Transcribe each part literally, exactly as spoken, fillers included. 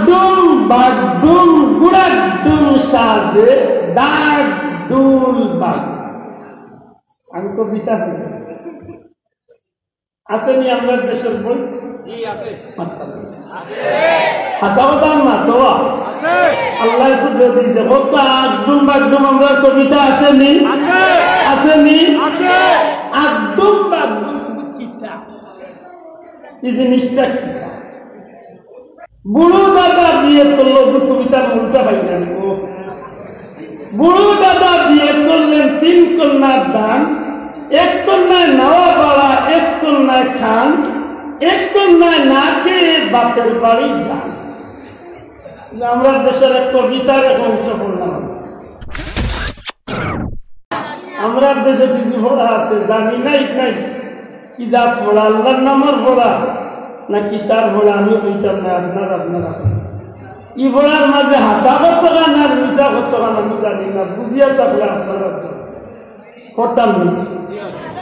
ডুম বাগডুম গুড়ার ডুম সাজে, দাগ ডুল বাজে। আমি কবিতা পড়ি। আছে নি আমরার দেশর বইত? জি, আছে। মাততা নাই। আছে। হাছা কথা মাতো। আছে। আল্লায় তো দিয়া দিছে। কত আগডুম বাগডুম আমরার কবিতা আছে নি? আছে। আছে নি? আছে। আগডুম বাগডুম কিতা? ই জিনিসটা কিতা? বুড়ো দাদা বিয়ে করলো, কবিতার মূলটা পাইলাম। ও, বুড়ো দাদা বিয়ে করলেন তিন কন্যার দান, এক কন্যায় নাওয়া পাড়া, এক কন্যায় খান, এক কন্যায় না খেয়ে বাপের বাড়ি যান। আমরার দেশর এক কবিতার এক অংশ পড়লাম। আমরার দেশো কিছু পড়া আছে, জানি না, ইখান নাই। কি জাত পড়া, আল্লার নামর পড়া, না কিতার পড়া, আমি কইতাম না, আপনারা, আপনারা। ই পড়ার মাঝে হাছা কতখান আর মিছা কতখান আমি জানি না, বুঝিয়া থাকলে আপনারা জানইন। পড়তাম নি?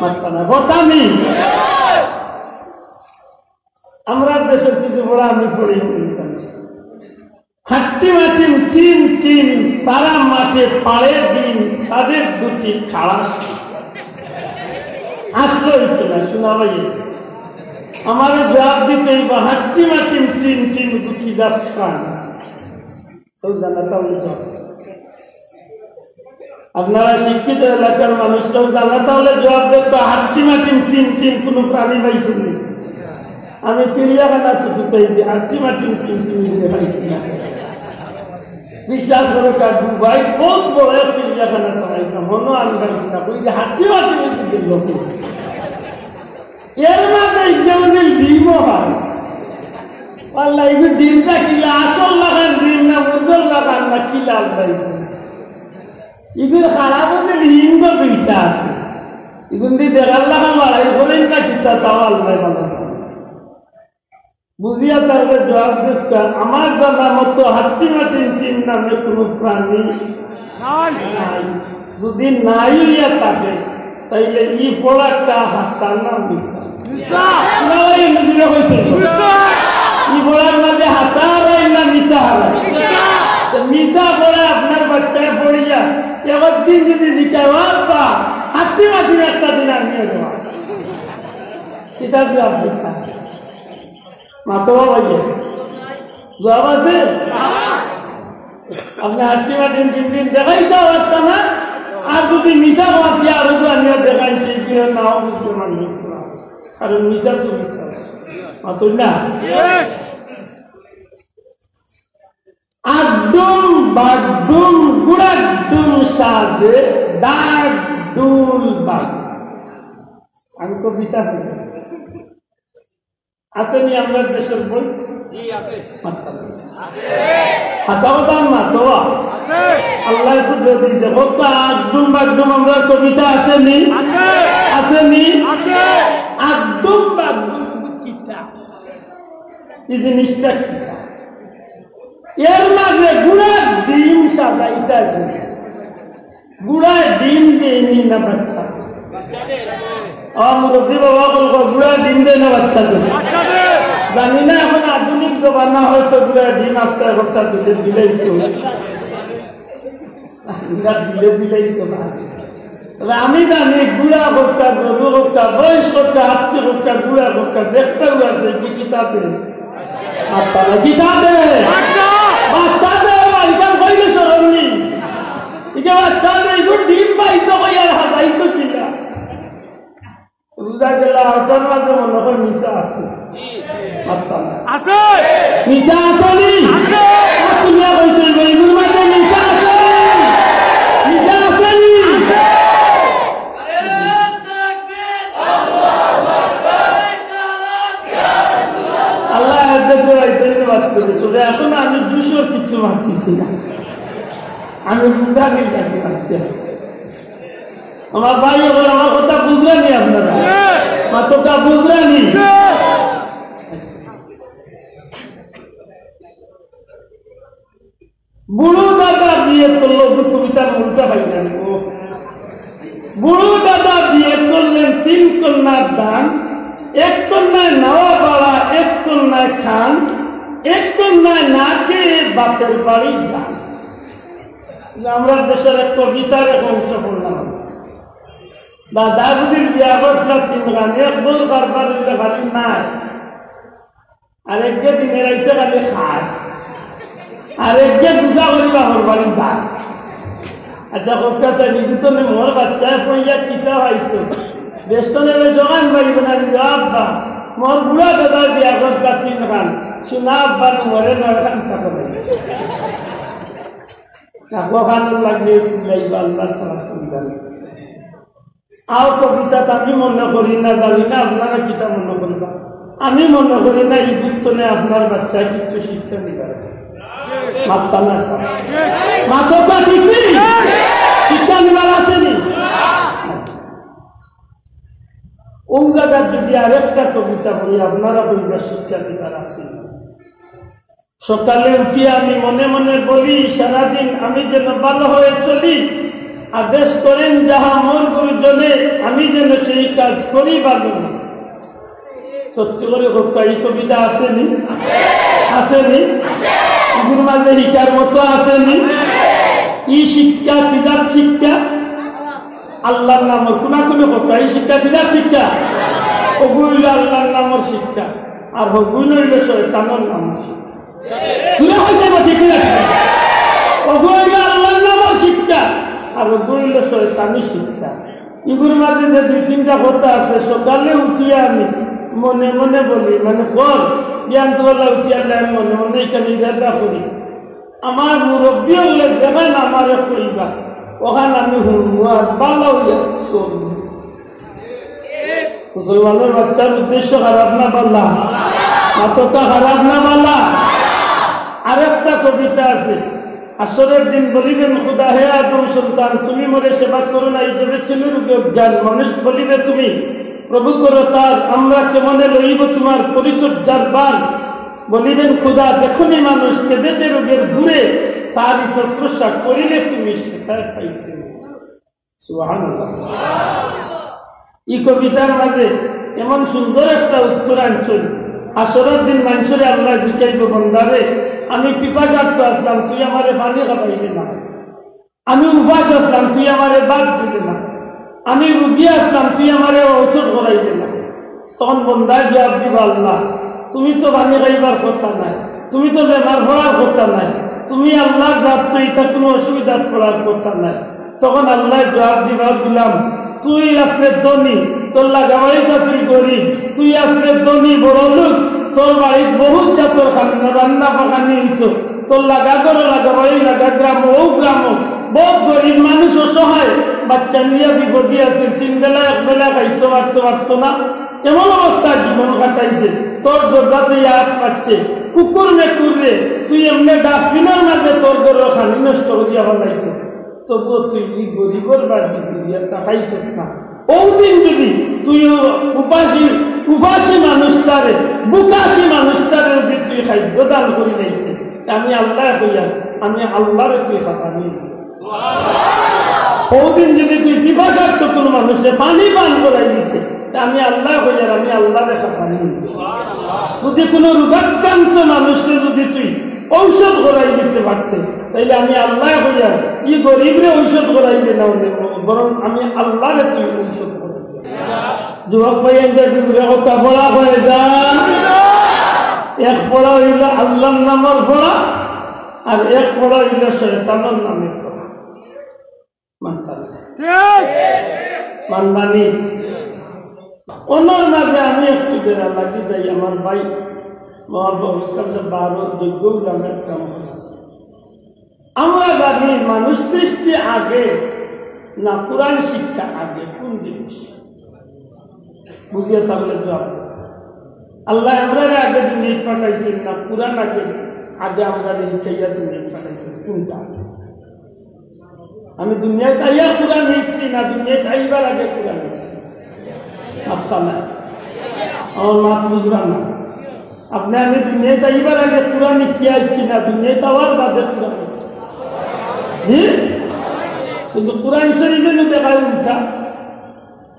মাততা না, পড়তাম নি? আমরার দেশর কিছু পড়া আমি পড়ি, কইতাম না। হাট্টি মাটিম টিম টিম, তারা মাঠে পাড়ে ডিম, তাদের দুটি খাড়া শিং। আসলে হইতো না, শোনা ভাই। আমারে জবাব দিতে হইব, হাট্টি মাটিম টিম টিম, দুটি দাঁত কান। তো জানা তাহলে জবাব। আপনারা শিক্ষিত এলাকার মানুষ, কেউ জানা তাহলে জবাব দেন তো, হাট্টি মাটিম টিম টিম, কোনো প্রাণী পাইছেন নি? আমি চিড়িয়াখানা তো পাইছি, হাট্টি মাটিম টিম টিম দিয়ে পাইছি না। বিশ্বাস করো কাকু ভাই, বহুত বড় এক চিড়িয়াখানা তো পাইছিলাম, মনো আমি পাইছি না, ওই যে হাট্টি মাটিম টিম টিম লোক। এর মাঝে ইগুর ডিমও হয়। আল্লাহ, ইগুর ডিমটা কিলা, আসল লাখান ডিম না, মুরগর লাখান না, কিলা আল্লাহ ইগুর? ইগুর খারাপ হতে লিঙ্গ দুইটা আছে। ইগুন দি দেখার লাগা লড়াই করেন না কিতা, তাও আল্লাহ ভালো জানে। বুঝিয়া তাহলে জবাব দিতা, আমার জানা মতো হাট্টি মাটিম টিম নামে কোনো প্রাণী নাই। নাই। যদি নাই হইয়া থাকে, তাইলে ই পড়াটা হাছা না মিছা? মিছা। না ভাই, এমনি দিলে কইতে। মিছা। ই পড়ার মাঝে হাছা হারাই না মিছা হারাই? মিছা। তো মিছা পড়া আপনার বাচ্চায় পড়িয়া একদিন যদি জিকায়, "ও আব্বা, হাট্টি মাটিম একটা দিন আনিয়া দেওয়া।" কিতা জবাব দিতা? মাতো ভাই, জবাব আছে? আপনি হাট্টি মাটিম টিম টিম দেখাইতা পারতা না, আর যদি মিছা মাতিয়া আরো তো আনিয়া দেখাইন, ঠিক নাও বুঝতে মানুষ। কারণ মিছা তো মিছা। মাতো না? আগডুম বাগডুম গুড়ার ডুম সাজে, দাগ ডুল বাজে। আমি কবিতা পড়ি। আছে নি আমরার দেশর বইত? জি, আছে। মাততা নাই। আছে। হাছা কথা মাতো। আছে। আল্লায় তো দিয়া দিছে। কত আগডুম বাগডুম আমরার কবিতা আছে নি? আছে। আছে নি? আছে। আগডুম বাগডুম কিতা? ই জিনিসটা কিতা? এর মাঝে গুড়ার ডিম সাজাইতা আছে। গুড়ায় ডিম দেয়নি না বাচ্চা? আমার মুরব্বী বাবা বলবো, গুড়ায় ডিম দেয় না বাচ্চাদের। জানি না, এখন আধুনিক জমানা হয়তো গুড়ায় ডিম আস্তে একটা দিতে দিলেই তো। না দিলে দিলেই তো না। তবে আমি জানি গুড়া হত্যা, গরু হত্যা, মহিষ হত্যা, হাতি হত্যা, গুড়া হত্যা, দেখতেও আছে, কি কিতাবে? আপনারা কিতাবে? বাচ্চাদের বাড়িটা বইলে শরম নেই। এই যে বাচ্চাদের একটু ডিম পাইতো কই আর হাজাইতো কিনা? রোজা গেল, ওটার মাঝে মনে হয় মিছা আছে। মাততা না। আছে। মিছা আছে নি? আছে। আর তুমি আর ওই চলবে, এগুলোর মাঝে মিছা আছে নি? মিছা আছে নি? আল্লাহ একবার করে আইসেন মারতে, তবে এখন আমি দুশো কিছু মারতেছি না, আমি রোজা গেলে মারতে। আমার ভাই, এবার আমার কথা বুঝলেন নি আপনারা? মাততা বুঝলেন নি? বুড়ো দাদা বিয়ে করলো, কবিতার মূলটা পাইলেন। ও, বুড়ো দাদা বিয়ে করলেন তিন কন্যার দান, এক কন্যায় নাওয়া পাড়া, এক কন্যায় খান, এক কন্যায় না খেয়ে বাপের বাড়ি যান। আমরা দেশের এক কবিতার এক অংশ পড়লাম। দাদা বুঝির বিয়া বসলা তিন গান, এক বউ কারবার হইলে খালি নাই, আর এক যে দিনে রাইতে খালি খায়, আর এক যে গুছা করি বাপর বাড়ি যায়। আচ্ছা, হোক আছে, নিগুতনে মোর বাচ্চায় পইয়া কিতা হইতো? বেষ্টনে বেশ ওখান বাড়ি বানাবি, আব্বা, মোর বুড়া দাদা বিয়া বসলা তিন গান, শোনা আব্বা, মোরে নয় খান টাকা পাই। কাকো খান লাগিয়ে সিলাই বাল্লা সারা খান জানি। আও কবিতাত আমি মনে করি না, জানি না আপনারা কিতা মনে করবা। আমি মনে করি না এই গুরুত্বনে আপনার বাচ্চায় কিছু শিক্ষা নিবার আছে। মাত্তা না স্যার। মাতকা ঠিক নেই? শিক্ষা নিবার আছে নি? ওই জায়গার যদি আরেকটা কবিতা বলি, আপনারা কইবা শিক্ষা নিবার আছে নি? সকালে উঠিয়া আমি মনে মনে বলি, সারাদিন আমি যেন ভালো হয়ে চলি, আদেশ করেন যাহা মোর গুরুজনে, আমি যেন সেই কাজ করি ভালো। সত্যি করে হোক, এই কবিতা আছে নি? আছে নি? এগুর মাঝে হিকার মতো আছে নি? ই শিক্ষা, কিজাত শিক্ষা? আল্লাহর নামর কোনা কোনো কথা, এই শিক্ষা কিজাত শিক্ষা? ওগু হইল আল্লাহর নামর শিক্ষা, আর হগুইন হইল শয়তানর নামর শিক্ষা। পুরা হইতে পারে, ঠিক না? ওগু হইল আল্লাহর নামর শিক্ষা, আর ওগু হইল শয়তানি শিক্ষা। এগুর মাঝে যে দুই তিনটা কথা আছে, সকালে উঠিয়া আমি মনে মনে বলি, মানে, কর, বিয়ান তো বেলা উঠিয়া আমি মনে মনে এখানে ইরাদা করি, আমার মুরব্বী হইলে যেখান আমারে কইবা, ওখান আমি হুনমু আর ভালা হইয়া চলমু। মুসলমানের বাচ্চার উদ্দেশ্য খারাপ না ভালা? মাতকা খারাপ না ভালা? আরেকটা কবিতা আছে, হাশরের দিন বলিবেন খুদা, হে আদম সন্তান, তুমি মোরে সেবা করো না, এই দেবে চিনুর যোগ জান। মানুষ বলিবে তুমি প্রভু করো তার, আমরা কেমনে লইব তোমার পরিচর্যার ভার? বলিবেন খুদা, দেখনি মানুষ কেঁদেছে রোগের ঘুরে, তারই শুশ্রূষা করিলে তুমি সেটায় পাইতে। সুবহানাল্লাহ। এই কবিতার মাঝে এমন সুন্দর একটা উত্তর আনছইন, হাশরের দিন মানুষরে আল্লাহ জিকাইব, বন্দারে, আমি পিপাসার্ত আসলাম, তুই আমারে পানি খাবাইলি না। আমি উপাস আসলাম, তুই আমারে ভাত দিলি না। আমি রুগী আসলাম, তুই আমারে ঔষধ করাইলি না। তখন বন্দায় জবাব দিবা, আল্লাহ, তুমি তো পানি খাইবার কথা নায়, তুমি তো বেমার পড়ার কথা নায়, তুমি আল্লাহর জাত, তো ইটা কোনো অসুবিধাত পড়ার কথা নায়। তখন আল্লাহ জবাব দিবা, গুলাম, তুই আসলে ধনী, তোর লাগাবাড়িত আছিল গরিব, তুই আসলে ধনী বড় লোক, তোর বাড়িত বহুত জাতর খানা রান্না পাকানি হইতো, তোর লাগা ঘরো লাগা বাড়ি লাগা গ্রামো, ও গ্রামো, বহুত গরিব মানুষ অসহায়, বাচ্চা নিয়া বিপদে আছিল, তিন বেলা এক বেলা খাইতো পারতো পারতো না, এমন অবস্থা জীবন কাটাইছে, তোর দরজাত আত পাতছে, কুকুর মেকুররে তুই এমনে ডাস্টবিনর মাঝে তোর ঘরর খানি নষ্ট করিয়া ফালাইছস। তবুও তুই ই গরিবর বাড়ি ফিরিয়া তাকাইছস না। ওদিন যদি তুই ও উপাসী, উপাসী মানুষটারে, ভুকাসী মানুষটারে যদি তুই খাদ্য দান করি লাইতে, আমি আল্লাহ কইয়া, আমি আল্লাহরে তুই খাবানি। ওদিন যদি তুই পিপাসার্ত কোনো মানুষরে পানি পান করাই দিতে, আমি আল্লাহ কইয়ার, আমি আল্লাহরে খাবানি। যদি কোনো রোগাক্রান্ত মানুষরে যদি তুই ঔষধ করাই দিতে পারতে, তাইলে আমি আল্লাহ কইয়ার, ই গরিবরে ঔষধ করাই দে না, বরং আমি আল্লাহরে তুই ঔষধ করাই দে। যুবক ভাই, এনকে কি ঘুরে কথা পড়া হয়ে যায়? এক পড়া হইল আল্লাহর নামর পড়া, আর এক পড়া হইল শয়তানর নামে পড়া। মানতা না? মানবানি? ওনার মাঝে আমি একটু বেড়া লাগি যাই, আমার ভাই মোহাম্মদ ইসলাম সাহেব বারো যোগ্য উলামায়ে কেরাম আছে। আমরা ভাবি মানুষ সৃষ্টি আগে না কোরআন শিক্ষা আগে, কোন জিনিস? বুঝিয়া থাকলে জবাব দেন। আল্লাহ আমরারে আগে দুনিয়াত পাঠাইছইন না কোরআন আগে, আগে আমরারে হিকাইয়া দুনিয়াত পাঠাইছইন, কোনটা? আমি দুনিয়াত আইয়া কোরআন শিখছি না দুনিয়াত আইবার আগে কোরআন শিখছি? মাততা না, আমার মাত বুঝরা না। আপনে আমি দুনিয়াত আইবার আগে কোরআন শিখিয়া আইছি না দুনিয়াত আওয়ার বাদে কোরআন শিখছি? জি? কিন্তু কোরআন শরীফে নু দেখায় উল্টা।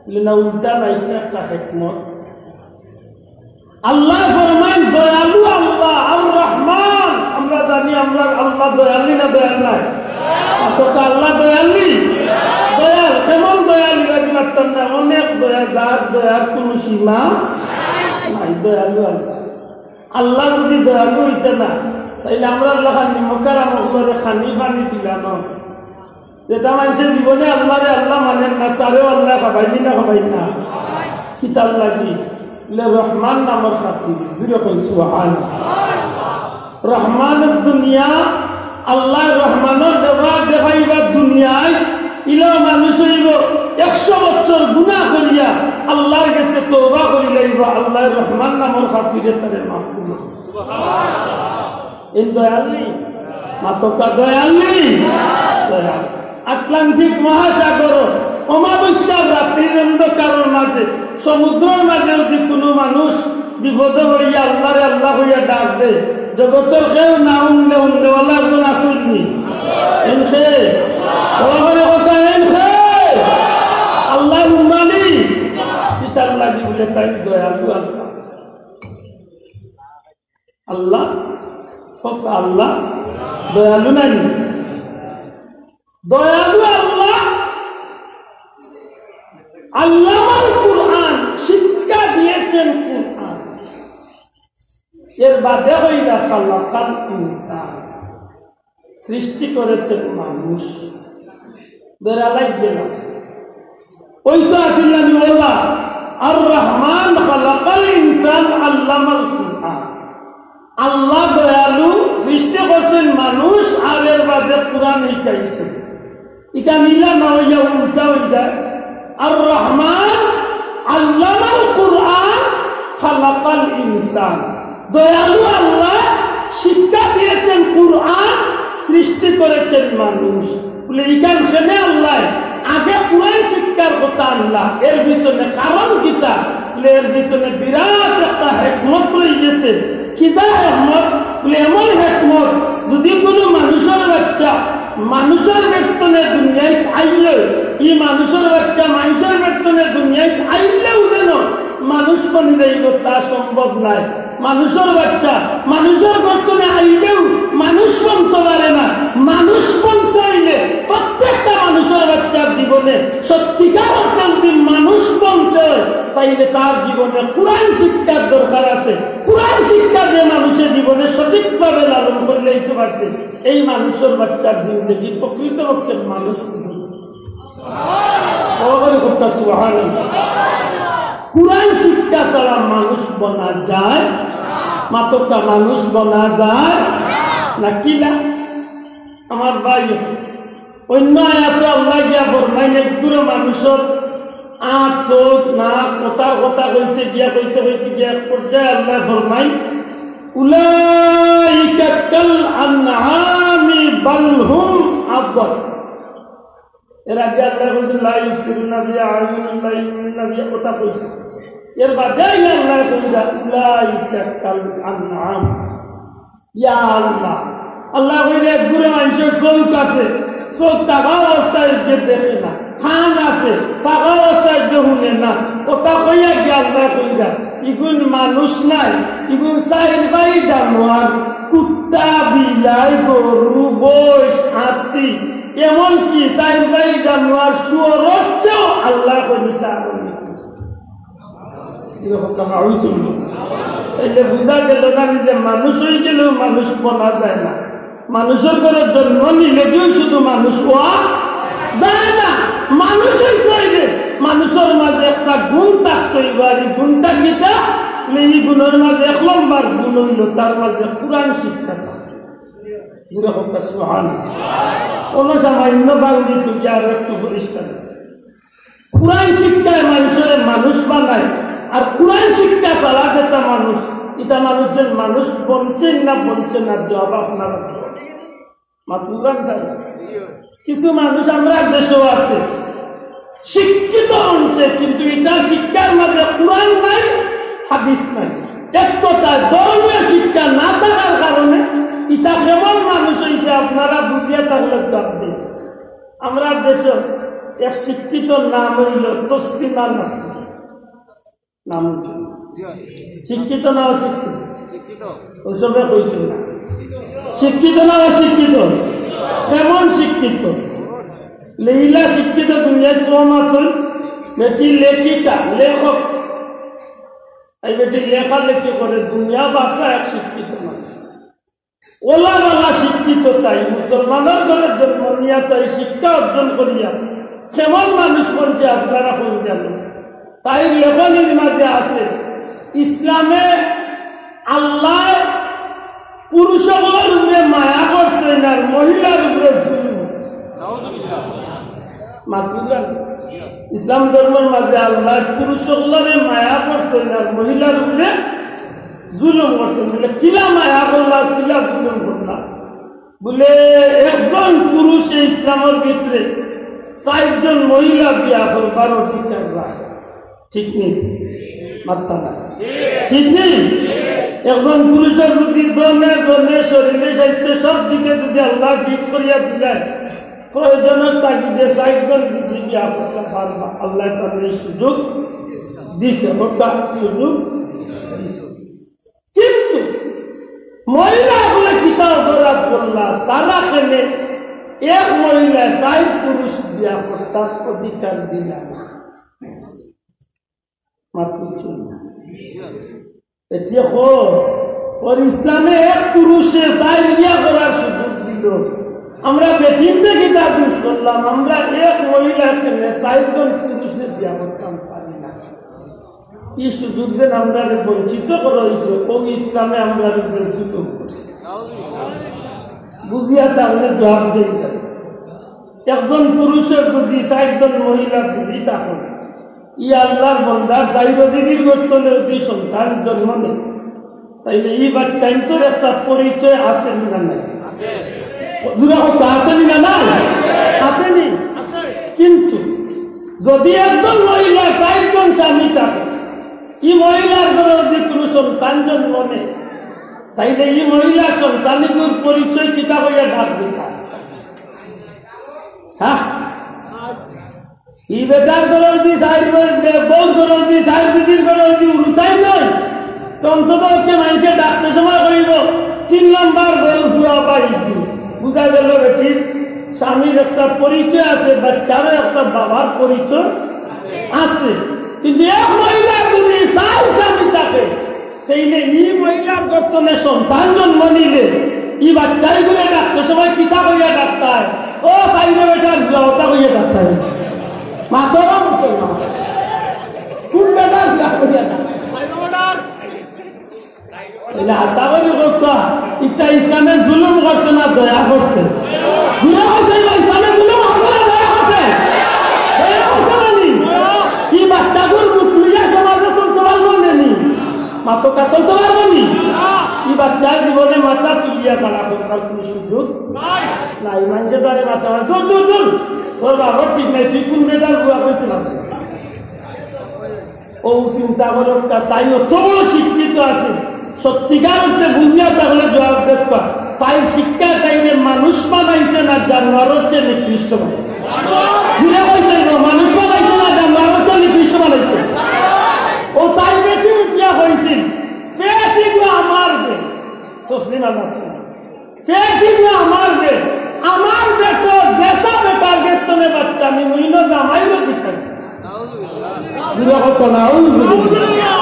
বলে, না, উল্টা না, এটা একটা হেকমত। আল্লায় ফরমাইন, দয়ালু আল্লাহ, আর রহমান। আমরা জানি আমরার আল্লাহ দয়ালু না দয়াল নায়? অথচ আল্লাহ দয়ালু, দয়াল। কেমন দয়ালু? রাজি মারতাম না, অনেক দয়া, যার দয়ার কোনো সীমা নাই, দয়ালু আল্লাহ। আল্লাহ যদি দয়ালু অইতা না, তাইলে আমরার লাখান নিমকহারাম অকলরে খানি পানি দিলা না। যেটা মানষে জীবনে আল্লাহরে আল্লাহ মানের না, তারেও আল্লায় খাবাইন নি না খাবাইন না? কিতার লাগি? বলে রহমান নামর খাতিরে। জুরে কইন সুবহানাল্লাহ। রহমানুদ দুনিয়া, আল্লায় রহমানর ব্যবহার দেখাইবা দুনিয়ায়, ইলা মানুষ অইব একশো বছর গুনাহ করিয়া আল্লাহর গেছে তওবা করি লাইব, আল্লায় রহমান নামর খাতিরে তারে মাফ করি। এই দয়াল নি? মাতকা দয়াল নি? দয়াল। আটলান্টিক মহাসাগর, অমাবস্যার রাত্রির অন্ধকারর মাঝে, সমুদ্রর মাঝে যদি কোনো মানুষ বিপদে পড়িয়া আল্লাহরে আল্লাহ কইয়া ডাক দে, জগতর কেউ না হুনলে হুনলেওয়ালা একজন আছইন নি? এনকে? বড় করে কথা এনকে? আল্লাহ হুনবা নি? কিতার লাগি? বলে তাইন দয়ালু আল্লাহ। আল্লাহ, কউক্কা আল্লাহ দয়ালু নায় নি? দয়ালু আল্লাহ। আল্লামাল কুরআন, শিক্ষা দিয়েছেন কুরআন। এর বাদে কইলা খালাকাল ইনসান, সৃষ্টি করেছেন মানুষ। বেড়া লাগবে না। ওই তো আছিল না, আমি বললাম, আর রহমান খালাকাল ইনসান আল্লামাল কুরআন। আল্লাহ দয়ালু, সৃষ্টি করছেন মানুষ, আর এর বাদে কুরআন শিখাইছেন। ইটা মিলা না অইয়া উল্টা অই যায়। আর রহমান আল্লামাল কুরআন খালাকাল ইনসান। দয়ালু আল্লাহ শিক্ষা দিয়েছেন কুরআন, সৃষ্টি করেছেন মানুষ। বলে, ইখান কেনে আল্লায় আগে কুরআন শিক্ষার কথা আনলা, এর পিছনে কারণ কিতা? বলে, এর পিছনে বিরাট একটা হেকমত রই গেছে। কিতা হেকমত? বলে, এমন হেকমত, যদি কোনো মানুষর বাচ্চা মানুষর বেতনে দুনিয়াত আইলে, ই মানুষর বাচ্চা মানুষর বেতনে দুনিয়াত আইলেও যেন মানুষ বনি যাইব, তা সম্ভব নায়। মানুষর বাচ্চা মানুষর গর্তনে আইলেও মানুষ বনতে পারে না। মানুষ বনতে অইলে প্রত্যেকটা মানুষর বাচ্চার জীবনে সত্যিকার অর্থে যদি মানুষ বনতে হয়, তাইলে তার জীবনে কুরআন শিক্ষার দরকার আছে। কুরআন শিক্ষা যে মানুষের জীবনে সঠিকভাবে লালন করিলাইতে পারছে, এই মানুষর বাচ্চার জিন্দেগি প্রকৃতপক্ষে মানুষ বনে। বড় করে কউক্কা সুবহানাল্লাহ। কুরআন শিক্ষা ছাড়া মানুষ বনা যায়? মাতকা মানুষ বনা যায় না কিলা? আমার ভাই, অন্য আয়াতো আল্লায় গিয়া ফরমাইন, একগুলো মানুষর আত, চোখ, নাক, কথার কথা কইতে গিয়া, কইতে কইতে গিয়া এক পর্যায়ে আল্লায় ফরমাইন, উলাইকা কাল আনআমি বাল হুম আদল। এর আগে আল্লায় কইছইন, লা ইউবসিরুনা বিহা, আয়ুনুন লা ইউসিরুনা বিহা, কথা কইছইন। এর বাদে আল্লায় কইরা, উলাইকা কাল আনআম। ইয়া আল্লাহ, আল্লায় কইরা একগুলো মানুষর চোখ আছে, চোখ থাকা অবস্থায় যে দেখে না, কান আছে, থাকা অবস্থায় যে হুনে না, কথা কইয়া গিয়া আল্লায় কইরা, ইগুন মানুষ নায়, ইগুন চাইর পাই জানোয়ার, কুত্তা, বিলাই, গরু, মইষ, হাতি, এমনকি চাইর পাই জানোয়ার শুয়োরর চেয়েও আল্লায় কইরা তার অনেক কিছু। এরকম তো মানুষ হইল। তাইলে বুঝা গেল না যে মানুষ হয়ে গেলেও মানুষ বনা যায় না। মানুষর ঘরে জন্ম নিলে কেউ শুধু মানুষ হওয়া যায় না। মানুষ হইতে হইলে মানুষর মাঝে একটা গুণ থাকতে হইব। আর এই গুণটা কিতা? এই গুণর মাঝে এক নম্বর গুণ হইল তার মাঝে কোরআন শিক্ষা থাকতে। জোরে হোক সুবহান। কোনো সামান্য বাঙালি থেকে আর একটু পরিষ্কার। কোরআন শিক্ষায় মানুষরে মানুষ বানায়, আর কোরআন শিক্ষা ছাড়া যেটা মানুষ, এটা মানুষের মানুষ বনছে না বনছে না, জবাব আপনারা দিবেন। মা কোরআন ছাড়া কিছু মানুষ আমরা দেশেও আছে, শিক্ষিত হচ্ছে, কিন্তু এটা শিক্ষার মাঝে কোরআন নাই, হাদিস নাই। এক কথায় ধর্মীয় শিক্ষা না থাকার কারণে এটা কেমন মানুষ হইছে আপনারা বুঝিয়া থাকলে জবাব দিন। আমরা দেশে এক শিক্ষিত নাম হইল তসলিমা নাসরিন। নাম হইল শিক্ষিত না অশিক্ষিত? শিক্ষিত। ওসবে কইছি না। শিক্ষিত না অশিক্ষিত? কেমন শিক্ষিত? লেইলা শিক্ষিত দুনিয়াত কম আছইন। বেটি লেখিকা, লেখক। এই বেটি লেখালেখি করে, দুনিয়া বাসা এক শিক্ষিত মানুষ। ওলা বালা শিক্ষিত তাই, মুসলমানর ঘরে জন্ম নিয়া তাই শিক্ষা অর্জন করিয়া কেমন মানুষ বনছে আপনারা কইন জানো? তাইর লেখনির মাঝে আছে, ইসলামে আল্লায় পুরুষ অকলর উপরে মায়া করছইন আর মহিলার উপরে জুলুম। মাতুলান। ইসলাম ধর্মর মাঝে আল্লায় পুরুষ অকলরে মায়া করছইন আর মহিলার উপরে জুলুম করছইন। বুলে, "কিলা মায়া করলা, কিলা জুলুম করলা?" বুলে, "একজন পুরুষে ইসলামর ভিতরে চাইরজন মহিলা বিয়া করবার অধিকার রাখে।" ঠিক নি? মাত্তা না। ঠিক নি? একজন পুরুষর যদি ধনে, ধনে, শরীরে, স্বাস্থ্যে, সব দিকে যদি আল্লায় ফিট করিয়া দিলায়, প্রয়োজনর তাগিদে চাইরজন বিবি বিয়া করতা পারবা। আল্লায় তারে এই সুযোগ দিছে, হকটা সুযোগ দিছে। কিন্তু মহিলা অকলে কিতা অপরাধ করলা, তারা কেনে এক মহিলা চাইর পুরুষ বিয়া করতার অধিকার দিলা না? মাত বুঝছইন না। এটি হ, ওর ইসলামে এক পুরুষে চাইর বিয়া করার সুযোগ দিল। আমরা বেটিন্তে কিতা দুষ করলাম? আমরা এক মহিলা কেনে চাইরজন পুরুষরে বিয়া করতাম পারি না? এই সুযোগ দেন আমরারে বঞ্চিত করা হইছে, ও ইসলামে আমরারে জুলুম করছে। বুঝিয়া তাহলে জবাব দেন। একজন পুরুষর যদি চাইরজন মহিলা যদি থাকে, ই আল্লাহর বন্দার চাইর বিবির গর্তনে যদি সন্তান জন্ম নেয়, তাইলে ই বাচ্চাইন্তর একটা পরিচয় আছে নি না নাই? জুরে কও, আছে নি না নাই? আছে নি? কিন্তু যদি একজন মহিলা চাইরজন স্বামী থাকে, ই মহিলার ঘরে যদি কোনো সন্তান জন্ম নেয়, তাইলে ই মহিলার সন্তানিগুর পরিচয় কিতা কইয়া ডাক দিতা? হ্যাঁ? ই বেটার ঘরে যদি চাইর বে-, বউর ঘরে যদি চাইর বিবির ঘরে যদি উরুতাই নয়, তো অন্তত ওকে মানুষে ডাকতে সময় কইব, "তিন নাম্বার বউর ফুয়া বাড়ি।" বুঝা গেল বেটির স্বামীর একটা পরিচয় আছে, বাচ্চারও একটা বাবার পরিচয় আছে। কিন্তু এক মহিলা যদি চাইর স্বামী থাকে, তাইলে ই মহিলার গর্তনে সন্তান জন্ম নিলে, ই বাচ্চাইগুরে ডাকতে সময় কিতা কইয়া ডাকতায়? ও চাইর বেটার ফুয়া, ওটা কইয়া ডাকতায়। মাতরা মুসলমান। কোন বেটার ফুয়া কইয়া ডাকতায়? তাইলে আশা করি কথা, ইটা ইসলামে জুলুম করছে না দয়া করছে? জুলুম করছে না, ইসলামে জুলুম করছে না দয়া করছে? দয়া করছে না নি? ই বাচ্চাগুর মুখ লইয়া সমাজে চলতে পারবো না নি? মাতকা চলতে পারবো নি? ই বাচ্চার জীবনে মাথা তুলিয়া দাঁড়া করবার কোনো সুযোগ নাই। মানুষে তারে মাথা মারে, "দূর, দূর, দূর, তোর বাবার ঠিক নাই, তুই কোন বেটার ফুয়া কইতে পারবি?" ও চিন্তা করো, তা-, তাই অত বড় শিক্ষিত আছে, সত্যিকার অর্থে বুঝিয়া তাহলে জবাব দেখবা। তাই শিক্ষা তাইরে মানুষ বানাইছে না জানোয়ারর চেয়ে নিকৃষ্ট বানাইছে? জুরে কইতে হইব, মানুষ বানাইছে না জানোয়ারর চেয়ে নিকৃষ্ট বানাইছে? ও তাই বেটি উঠিয়া কইছিল, "পেটি গো আমার দে।" তসলিমা নাসরিন। পেটি গো আমার দে, আমার বেটো যেসা বেটার গেছ তনে বাচ্চা আমি মুইনো জামাইরও দিখাই। জুরে কও নাউজুবিল্লাহ।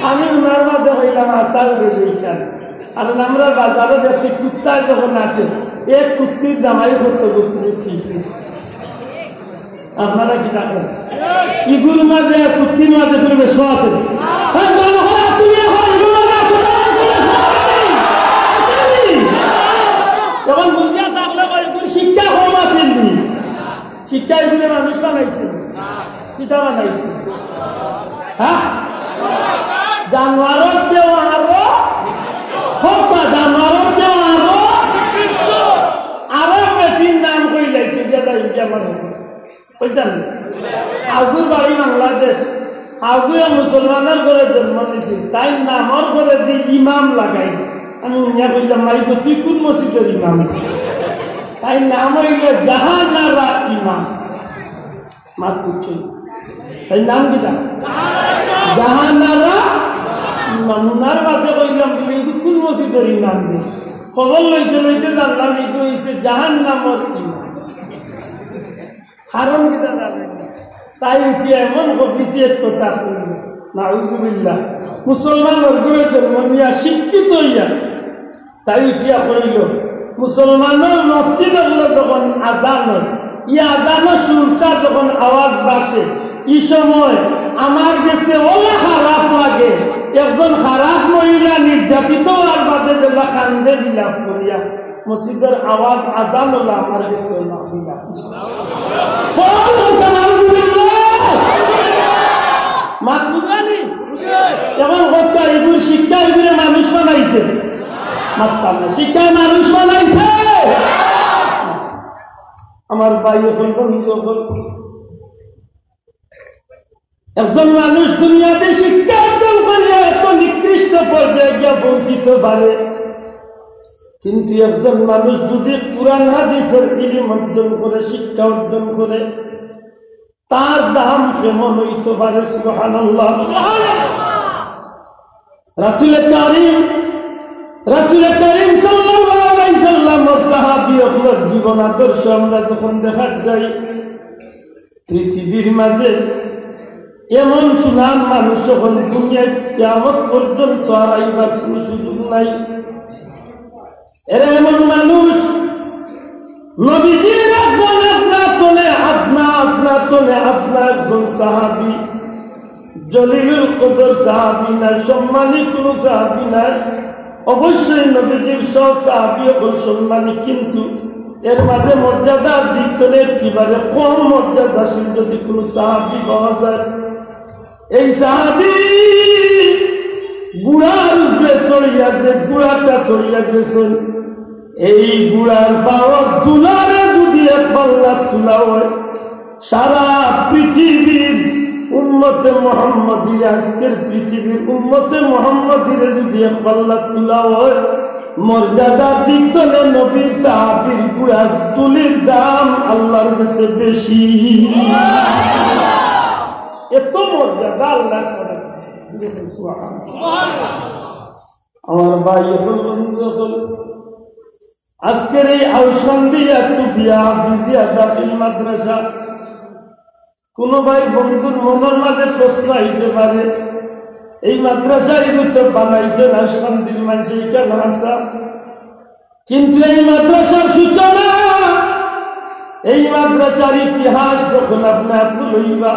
আমি উনার মাঝে কইলাম, "আশা করি এইখান।" আর আমরা বাজারো গেছি, কুত্তায় যখন আছে, এক কুত্তির জামাই করতে করতে ঠিক। আপনারা কি দেখেন? ইগুর মাঝে, কুত্তির মাঝে কোনো বেশ আছে? হ্যাঁ, জনগণ, তুমি এখন ইগুর মাঝে আছো, জনগণ, কোনো বেশ আছে নি? আছে নি? যখন বুঝিয়া থাকলে কয়, ইগুর শিক্ষা কম আছে নি? শিক্ষা ইগুরে মানুষ বানাইছে? কিতা বানাইছে? হ্যাঁ? জানোয়ারর চেয়েও আরো, হক বা জানোয়ারর চেয়েও আরো, আরো বেটির নাম কইলে, ঠিক আছে, ইন্ডিয়া মানুষ। কইতাম না। আগুর বাড়ি বাংলাদেশ, আগুয়ে মুসলমানর ঘরে জন্ম নিছে, তাই নামর ঘরে দি ইমাম লাগাই। আমি উনিয়া কইলাম, "মাই গো, তুই কোন মসজিদের ইমাম?" তাই নাম হইল জাহানারা ইমাম। মাত বুঝছো? তাই নাম কিতা? জাহানারা। ইমাম, হুনার বাদে কইলাম, "বলে, ইগু কুন মসজিদর ইমাম রে?" খবর লইতে লইতে জানলাম, ইগু অইছে জাহান্নামর ইমাম। কারণ কিতা জানেন? তাই উঠিয়া এমন খবিসি এক কথা কইল, নাউজুবিল্লাহ। মুসলমানর ঘরো জন্ম নিয়া শিক্ষিত অইয়া তাই উঠিয়া কইল, মুসলমানর মসজিদ অকলো যখন আজান অয়, ই আজানর সুরটা যখন আওয়াজ বাজে, ই সময় আমার গেছে অলা খারাপ লাগে, একজন খারাপ মহিলা নির্যাতিত অওয়ার বাদে যেলা কান্দে বিলাপ করিয়া, মসজিদর আওয়াজ আজান অলা আমার গেছে অলা বিলাপ। বল, নাউজুবিল্লাহ। মাত বুঝলানি? এখন কথা, ইগুর শিক্ষা ইগুরে মানুষ বানাইছে। মাততাম না, শিক্ষায় মানুষ বানাইছে। আমার ভাই অকল, বন্ধু অকল, একজন মানুষ দুনিয়াতে শিক্ষা অর্জন করিয়া এত নিকৃষ্ট পর্যায়ে গিয়া পৌঁছিতে পারে, কিন্তু একজন মানুষ যদি কোরআন হাদিসের ইলিম অর্জন করে, শিক্ষা অর্জন করে, তার দাম কেমন অইতে পারে? সুবহানাল্লাহ। রাসূলে কারীম, রাসূলে কারীম সাল্লাল্লাহু আলাইহি ওয়াসাল্লামর সাহাবী অকলর জীবন আদর্শ আমরা যখন দেখাত যাই, পৃথিবীর মাঝে এমন সুনাম মানুষ অকল দুনিয়ার কিয়ামত পর্যন্ত আর আইবার কোনো সুযোগ নাই। এরা এমন মানুষ, নবীজির একজন আপনা তনে, আপনা, আপনা তনে, আপনা একজন সাহাবী, জলিলুল কদর সাহাবী না, সম্মানী কোনো সাহাবী না। অবশ্যই নবীজির সব সাহাবী অকল সম্মানী, কিন্তু এর মাঝে মর্যাদার দিক তনে একেবারে কম মর্যাদাশীল যদি কোনো সাহাবী পাওয়া যায়, এই সাহাবী ঘোড়ার উপরে চড়িয়া যে ঘোড়াটা চড়িয়া গেছইন, এই ঘোড়ার পাওর ধুলারে যদি এক পাল্লাত তুলা অয়, সারা পৃথিবীর উম্মতে মুহাম্মদীরে, আজকের পৃথিবীর উম্মতে মুহাম্মদীরে যদি এক পাল্লাত তুলা অয়, মর্যাদার দিক তনে নবীর সাহাবীর ঘোড়ার ধুলির দাম আল্লাহর গেছে বেশি। এত মর্যাদা আল্লাহ তাআলা দিছে। সুবহানাল্লাহ। আমার ভাই অকল, বন্ধু অকল, আজকের এই আউশকান্দি ইয়াকুবিয়া হাফিজিয়া দাখিল মাদ্রাসা, কোনো ভাই বন্ধুর মনর মাঝে প্রশ্ন আইতে পারে, এই মাদ্রাসা ইগু তো বানাইছইন আউশকান্দির মানষে, ইখান হাছা। কিন্তু এই মাদ্রাসার সূচনা, এই মাদ্রাসার ইতিহাস যখন আপনে আতো লইবা,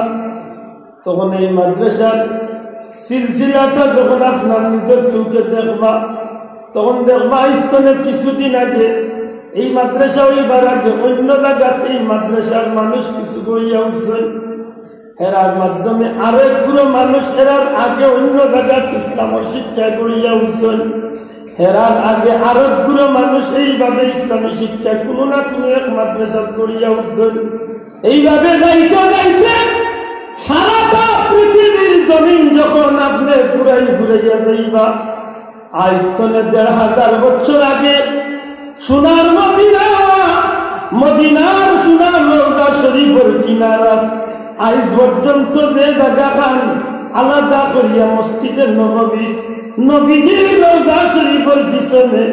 তখন এই মাদ্রাসার সিলসিলাটা যখন আপনার নিজর চউখে দেখবা, তখন দেখবা, আইজ তনে কিছুদিন আগে এই মাদ্রাসা অইবার আগে অইন্য জাগাত এই মাদ্রাসার মানুষ কিছু গড়িয়া উঠছইন। এরার মাধ্যমে আরেক গুরু মানুষ এরার আগে অইন্য জাগাত ইসলামর শিক্ষা গড়িয়া উঠছইন। এরার আগে আরেক গুরু মানুষ এইভাবে ইসলামী শিক্ষা কোনো না কোনো এক মাদ্রাসাত গড়িয়া উঠছইন। এইভাবে যাইতে যাইতে সারাটা পৃথিবীর জমিন যখন আপনে ঘুরাই ঘুরাইয়া যাইবা, আইজ তনে দেড় হাজার বছর আগে সোনার মদিনা, মদিনার সোনার রওজা শরীফর কিনারা আইজ পর্যন্ত যে জাগাখান আলাদা করিয়া মসজিদে নববী, নবীজির রওজা শরীফর পিছনে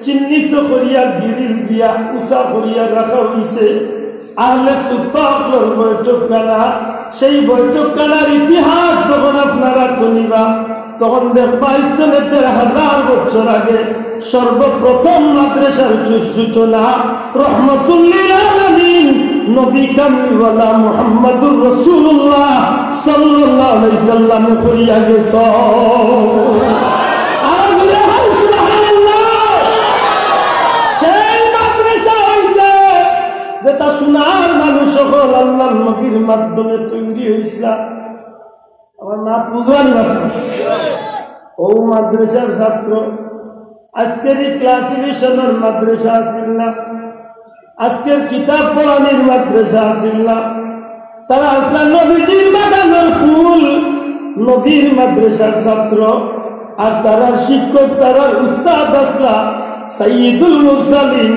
চিহ্নিত করিয়া গিরিল দিয়া উঁচা করিয়া রাখা অইছে, আহলে সুফফা অকলর বৈঠকখানা, সেই বৈঠকখানার ইতিহাস যখন আপনারা তুলিবা, তখন দেখবা, আইজ তনে দেড় হাজার বছর আগে সর্বপ্রথম মাদ্রাসার সূ-, সূচনা রহমতুল্লিল আলামিন নবী কামলিওয়ালা মুহাম্মাদুর রাসূলুল্লাহ সাল্লাল্লাহু আলাইহি সাল্লামে করিয়া গেছইন। আর জোরে বলুন সুবহানাল্লাহ। সেই মাদ্রাসা অইতে যেটা সোনার মানুষ অকল আল্লাহর নবীর মাধ্যমে তৈরি অইছলা। আমার মাত বুঝার না। ও মাদ্রাসার ছাত্র, আজকের এই ক্লাসিফিকেশনর মাদ্রাসা আছিল না, আজকের কিতাব পড়ানির মাদ্রাসা আছিল না, তারা আছলা নবীজির বাগানর ফুল, নবীর মাদ্রাসার ছাত্র, আর তারার শিক্ষক, তারার উস্তাদ আছলা সাইয়্যিদুল মুরসালিন,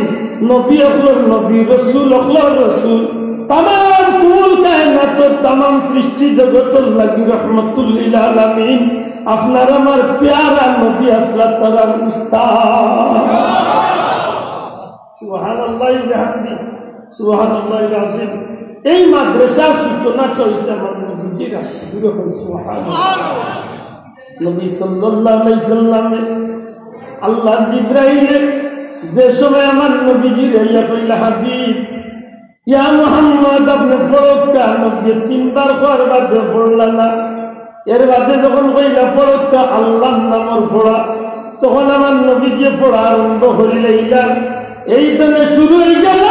নবী অকলর নবী, রসুল অকলর রসুল, তামাম কুল কায়নাতর তামাম সৃষ্টি জগতর লাগি রহমতুল্লিল আলামিন। আপনার আমার পেয়ারা নবী আসলা তারার উস্তাদ। সুবহানাল্লাহি ওয়া বিহামদিহি, সুবহানাল্লাহিল আযীম। এই মাদ্রাসার সূচনাটা অইছে আমার নবীজির হাতে। জোরে কইন সুবহানাল্লাহ। নবী সাল্লাল্লাহু আলাইহি সাল্লামে আল্লাহর জিব্রাইলে যে সময় আমার নবীজিরে আইয়া কইলা, "হাবিব, ইয়া মুহাম্মদ, আপনে পড়উক্কা।" নবীয়ে তিনবার কওয়ার বাদে পড়লা না। এর বাদে যখন কইলা, "পড়উক্কা, আল্লাহর নামর পড়া", তখন আমার নবীজিয়ে পড়া আরম্ভ করিলাইলা। এই তনে শুরু অইগেল,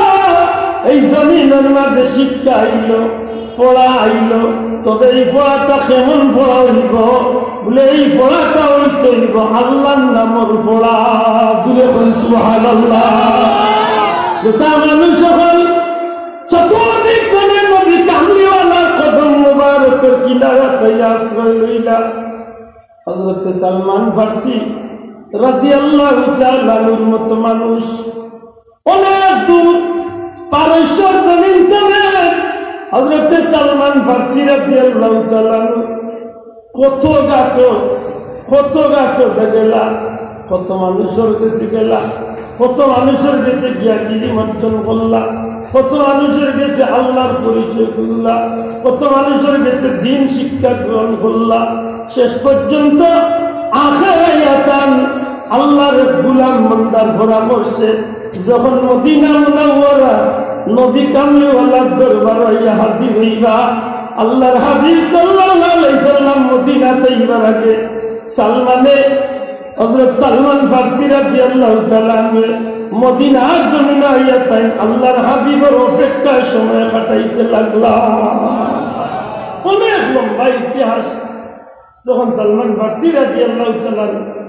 এই জমিনর মাঝে শিক্ষা আইলো, পড়া আইলো। তবে এই পড়াটা কেমন পড়া অইবো? বলে, এই পড়াটা অইতো অইবো আল্লাহর নামর পড়া। জোরে কইন সুবহানাল্লাহ। যেটা মানুষ অকল চতুর্দিক তনে নবী কামলিওয়ালার কদম মোবারকর কিনারা পাইয়া আশ্রয় লইলা। হযরতে সালমান ফার্সি রাদিয়াল্লাহু তাআলা আনহুর মতো মানুষ অনেক দূর পারস্যর জমিন তনে হযরতে সালমান ফার্সি রাদিয়াল্লাহু তাআলা আনহু কত ঘাটো, কত ঘাটো গেলা, কত মানুষর গেছে গেলা, কত মানুষর গেছে গিয়া ইলিম অর্জন করলা, কত মানুষর গেছে আল্লাহর পরিচয় করলা, কত মানুষর গেছে দ্বীন শিক্ষা গ্রহণ করলা। শেষ পর্যন্ত আখের আয়াতান আল্লাহর গোলাম বান্দার পরামর্শে যখন মদিনা মুনাওয়ারা নবী কামলিওয়ালার দরবারো আইয়া হাজির অইবা, আল্লাহর হাবিব সাল্লাল্লাহু আলাইহি সাল্লাম মদিনাত আইবার আগে সালমানে, হযরত সালমান ফার্সি রাদিয়াল্লাহু তাআলা আনহু মদিনার জমিনো আইয়া তাইন আল্লাহর হাবিবর অপেক্ষায় সময় কাটাইতে লাগলা। অনেক লম্বা ইতিহাস। যখন সালমান ফার্সি রাদিয়াল্লাহু তাআলা আনহু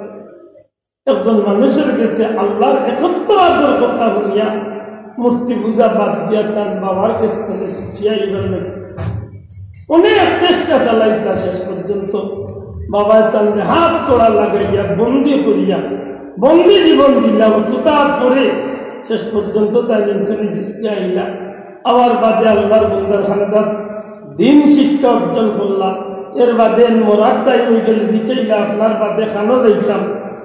একজন মানুষর গেছে আল্লাহর একত্ববাদর কথা হুনিয়া মূর্তি পূজা বাদ দিয়া তার বাবার গেছ তনে ছুটিয়া আইবার লাগি অনেক চেষ্টা চালাইছলা। শেষ পর্যন্ত বাবায় তানরে হাত কড়া লাগাইয়া বন্দি করিয়া বন্দি জীবন দিলা। অথচ তারপরে শেষ পর্যন্ত তাইন ইন তনে ফিসকা আইলা। আবার বাদে আল্লাহর বন্দার খান্দাত দ্বীন শিক্ষা অর্জন করলা। এর বাদে মরার time অইগেলে জিকাইলা, "আপনার বাদে কানো যাইতাম?"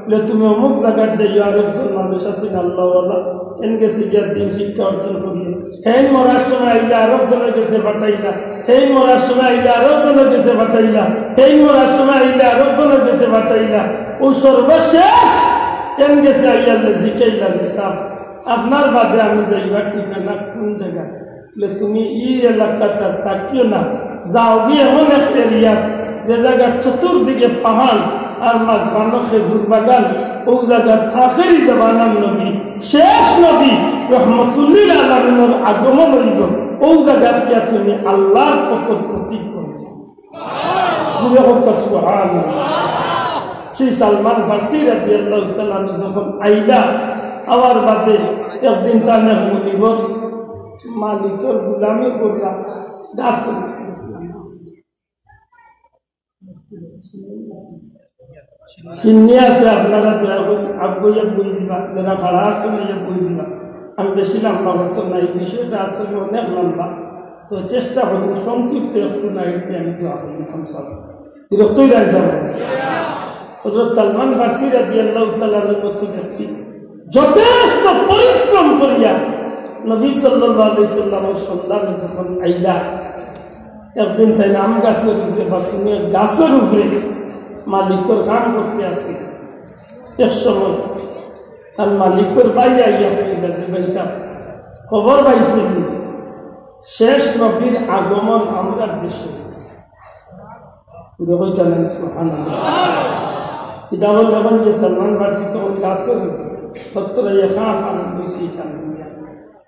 বলে, "তুমি অমুক জাগাত যাইও, আরক জন মানুষ আছইন আল্লাহওয়ালা, এন গেছে গিয়া দ্বীন শিক্ষা অর্জন করিও।" হেইন মরার সময় আইলা, আরক জনর গেছে পাঠাইলা, হেইন মরার সময় আইলা, আরক জনর গেছে পাঠাইলা, হেইন মরার সময় আইলা, আরক জনর গেছে পাঠাইলা। অউ সর্বশেষ এন গেছে আইয়া জিকাইলা যে, "সাব, আপনার বাদে আমি যাইবার ঠিকানা কুন জাগা?" বলে, "তুমি ই এলাকাত আর থাকিও না, যাওগি এমন এক area, যে জাগার চতুর্দিকে পাহাড় আর মাঝখানো খেজুর বাগান, অউ জাগাত আখেরি জামানার নবী, শেষ নবী রহমতুল্লিল আলামিনর আগমন অইবো, অউ জাগাত গিয়া তুমি আল্লাহর পথর প্রতীক করো।" জোরে কউক্কা সুবহানাল্লাহ। সেই সালমান ফার্সি রাদিয়াল্লাহু তাআলা আনহু যখন আইলা, আওয়ার বাদে একদিন তান এক মুনিবর মালিকর গুলামি করলা, গাছর উপরে। সিন্নি আছে, আপনারা দয়া করি আগুয়াইয়া বই দিবা, যারা খাড়া আছইন, আইয়া বই দিবা। আমি বেশি লম্বা করতাম না, এই বিষয়টা আসলে অনেক লম্বা। তো চেষ্টা করমু সংক্ষিপ্ত একটু না একটু আমি দোয়া করি, ইনশাআল্লাহ। বিরক্ত অইরা যাবো। হযরত সালমান ফার্সি রাদিয়াল্লাহু তাআলা আনহুর মতো ব্যক্তি যথেষ্ট পরিশ্রম করিয়া নবী সাল্লাল্লাহু আলাইহি সাল্লামের সন্ধানে যখন আইলা, একদিন তাইন আম গাছর উপরে বা কুনু এক গাছর উপরে মালিকর কাম করতে আছে। এক সময় তান মালিকর ভাই আইয়া কইলা যে, "ভাইসাব, খবর পাইছইন নি? শেষ নবীর আগমন আমরার দেশো অইগেছে।" ইটা বললে এখন যে সালমান ফার্সি তখন গাছর উপরে, তত্তরা ইয়া খান খান বইছে এখানে।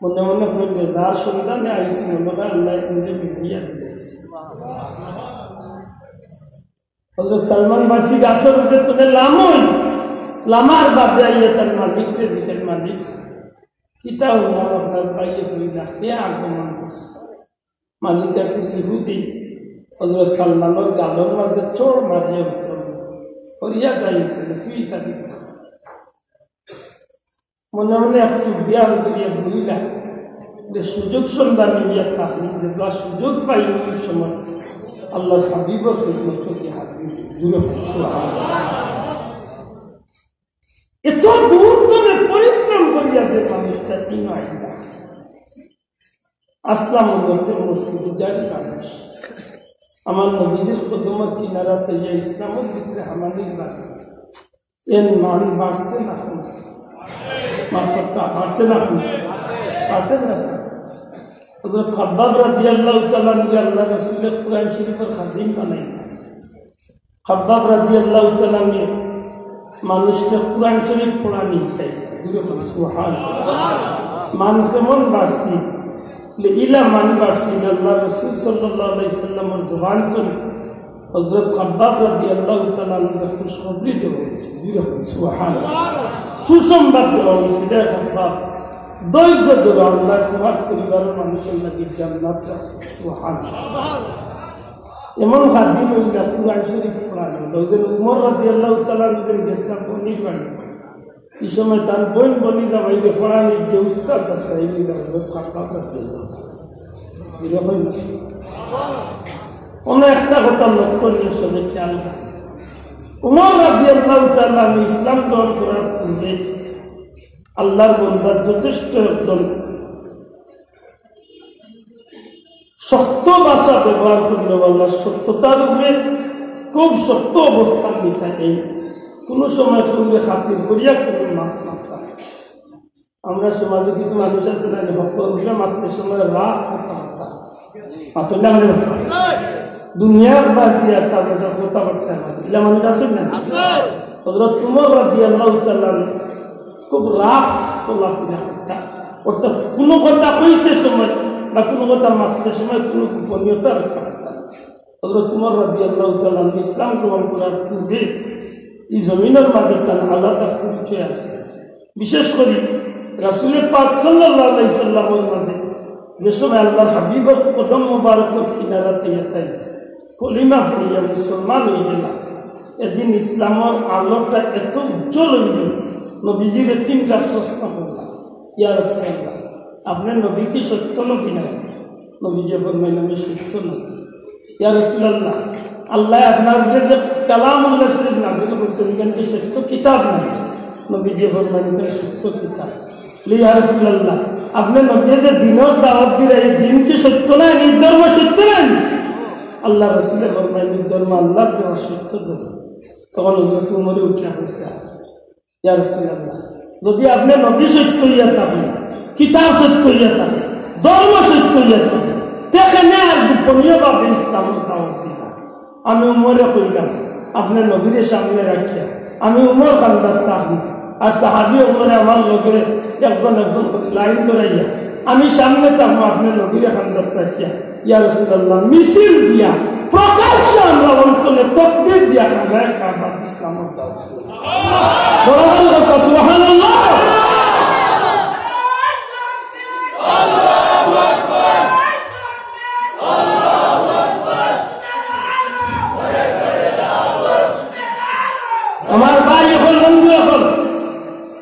মনে মনে কইলে, "যার সন্ধানে আইছি, মনে হয় আল্লাহ এখানে মিলিয়া দিয়েছে।" হযরত সালমান ফার্সি গাছর উপরে তনে লামইন, লামার বাদে আইয়া তান মালিকরে জিকাইন, "মালিক, কিতা অইলো আপনার ভাইয়ে কইলা, কে আগমন করছে?" মালিক আছিল ইহুদি। হযরত সালমানর গালর মাঝে চড় মারিয়া উঠল, "হরিয়া যাই উঠলে, তুই তাকে।" মনে মনে একটু জ্ঞান করিয়া বলিলা যে, "সুযোগ সন্ধান নিয়া থাকলে, যেগুলা সুযোগ পাই ওই সময়।" আল্লাহর হাবিবর খিদমত করি হাজির। জুরে বলি সুবহানাল্লাহ। এত দূর তনে পরিশ্রম করিয়া যে মানুষটা ইনো আইলা, আসলাম উম্মতের মূর্তি পূজারী মানুষ, আমার নবীজির কদমর কিনারাত ইয়া ইসলামর ভিতরে হামানির মানুষ, এর মান বাড়ছে না কমছে? মাত্রটা বাড়ছে না কমছে? বাড়ছে না স্যার? হযরত খাব্বাব রাদিয়াল্লাহু তাআলা আনহু আল্লাহ রসুলের কোরআন শরীফের খাদিম বানাইলা। খাব্বাব রাদিয়াল্লাহু তাআলা আনহু মানুষকে কোরআন শরীফ পড়ানি শিখাইতা। জুরে বলি সুবহানাল্লাহ। মান কেমন বাড়ছে? লে ইলা মান বাড়ছে, আল্লাহ রসুল সাল্লাল্লাহু আলাইহি সাল্লামর জবান তনে হযরত খাব্বাব রাদিয়াল্লাহু তাআলা আনহুরে খুশখবরি দেওয়া অইছে। জুরে বলি সুবহানাল্লাহ। সুসংবাদ দেওয়া অইছে, রে খাব্বাব, ধৈর্য ধরো, আল্লাহ তোমার পরিবারের মানুষের লাগি জান্নাত রাখছে। সুবহানাল্লাহ। এমন খাদিম অইলা কোরআন শরীফ পড়ানি। ওই যে উমর রাদিয়াল্লাহু তাআলা আনহু যে গেছিলা বনির বাড়ি, এই সময় তার বইন বনি যাওয়াই যে পড়ানির যে উস্তাদ আছে, এই যে হযরত খাব্বাব রাদিয়াল্লাহু তাআলা আনহু। এরকম না? অন্য একটা কথা লক্ষ্য নিয়ে সবে খেয়াল করে। উমর রাদিয়াল্লাহু তাআলা আনহু ইসলাম গ্রহণ করার পূর্বে আল্লাহর বন্দার যথেষ্ট একজন শক্ত ভাষা ব্যবহার করলেও আল্লাহর সত্যতার উপরে খুব শক্ত অবস্থান নিতা। এই কোনো সময় কেউরে খাতির করিয়া কোনো মাত মাততা না। আমরা সমাজে কিছু মানুষ আছে না, হকর উপরে মাততে সময় রাগ কথাবার্তা, মাতন না মানে কথা, দুনিয়ার বাদ দিয়া তার কথা কথাবার্তা মাতে। এলা মানুষ আছে না? হযরত উমর রাদিয়াল্লাহু তাআলা আনহু খুব রাগ চলাফেরা করতা, অর্থাৎ কোনো কথা কইতে সময় বা কোনো কথা মাততে সময় কোনো গোপনীয়তা রক্ষা করতা না। হযরত উমর রাদিয়াল্লাহু তাআলা আনহু ইসলাম গ্রহণ করার পূর্বে এই জমিনের মাঝে তার আলাদা পরিচয় আছে। বিশেষ করে রাসূলে পাক সাল্লাল্লাহু আলাইহি সাল্লামের মাঝে যে সময় আল্লাহর হাবিবর কদম মোবারকর কিনারাত ইয়া তাইন কলিমা পড়িয়া মুসলমান অইগেলা, এদিন ইসলামর আলোটা এত উজ্জ্বল অইল, নবীজিরে তিনটা প্রশ্ন করলা, "ইয়া রাসূলুল্লাহ, আপনে নবী কি সত্য নবী না?" নবীজি ফরমাইলা, "আমি সত্য নবী।" "ইয়া রাসূলুল্লাহ, আল্লায় আপনার উপরে যে কালামুল্লাহ শরীফ নাজিল করছইন, ইখান কি সত্য কিতাব না?" নবীজি ফরমাইলা, "ইখান সত্য কিতাব।" "ইয়া রাসূলুল্লাহ, আপনে নবীয়ে যে দ্বীনর দাওয়াত দিরা, ই দ্বীন কি সত্য নায়নি? ই ধর্ম সত্য নায়নি?" আল্লাহর রাসূলে ফরমাইলা, "ই ধর্ম আল্লাহর দেওয়া সত্য ধর্ম।" তখন হযরত উমরে উঠিয়া কইলা, "ইয়া রাসূলুল্লাহ, যদি আপনে নবী সত্য অইয়া থাকইন, কিতাব সত্য অইয়া থাকে, ধর্ম সত্য অইয়া থাকে, তে কেনে আর গোপনীয়ভাবে ইসলামর দাওয়াত দিলা?" আমি উমরে কইলাম, "আপনে নবীরে সামনে রাখিয়া আমি উমর কান্দাত থাকি, আর সাহাবী অকলরে আমার লগে একজন একজন করি লাইন ধরাইয়া আমি সামনে থাকমু, আপনে নবীরে কান্দাত রাখিয়া।" ইয়া রাসূলুল্লাহ, মিছিল দিয়া প্রকাশ্যে আমরা অন্তরে তকবীর দিয়া খানায়ে কাবাত ইসলামর দাওয়াত। বড় বড় কথা, সুবহানাল্লাহ। আমার ভাই অকল, বন্ধু অকল,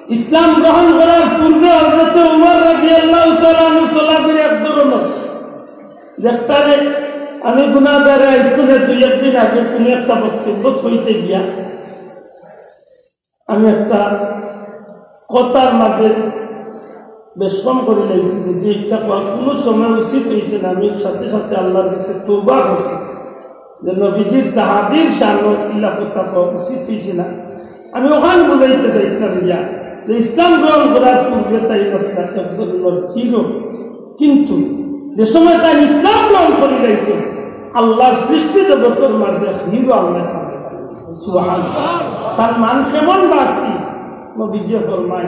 ইসলাম গ্রহণ করার পূর্বে হযরত উমর রাদিয়াল্লাহু তাআলা আনহু চলাফেরা এক ধরনের, যেটারে আমি গুনাহগারে আইজকুনে দুই একদিন আগে কোনো একটা বক্তব্য কইতে গিয়া আমি একটা কথার মাঝে বেশকম করি লাইছি যে, যে ইচ্ছা করা কোনো সময় উচিত অইছে না। আমি সাথে সাথে আল্লাহর কাছে তওবা করছি যে নবীজির সাহাবীর শানো ইলা কথা কওয়া উচিত অইছে না। আমি অখান বুঝাইতে চাইছিলাম ইয়া যে ইসলাম গ্রহণ করার পূর্বে তাইন আছলা একজন লড়কিরও, কিন্তু যে সময় তাইন ইসলাম গ্রহণ করি লাইছে, আল্লাহর সৃষ্টি জগতর মাঝে হিরো আল্লাহ তাআলা। সুবহানাল্লাহ। তার মান কেমন বাড়ছে? নবীজি ফরমায়,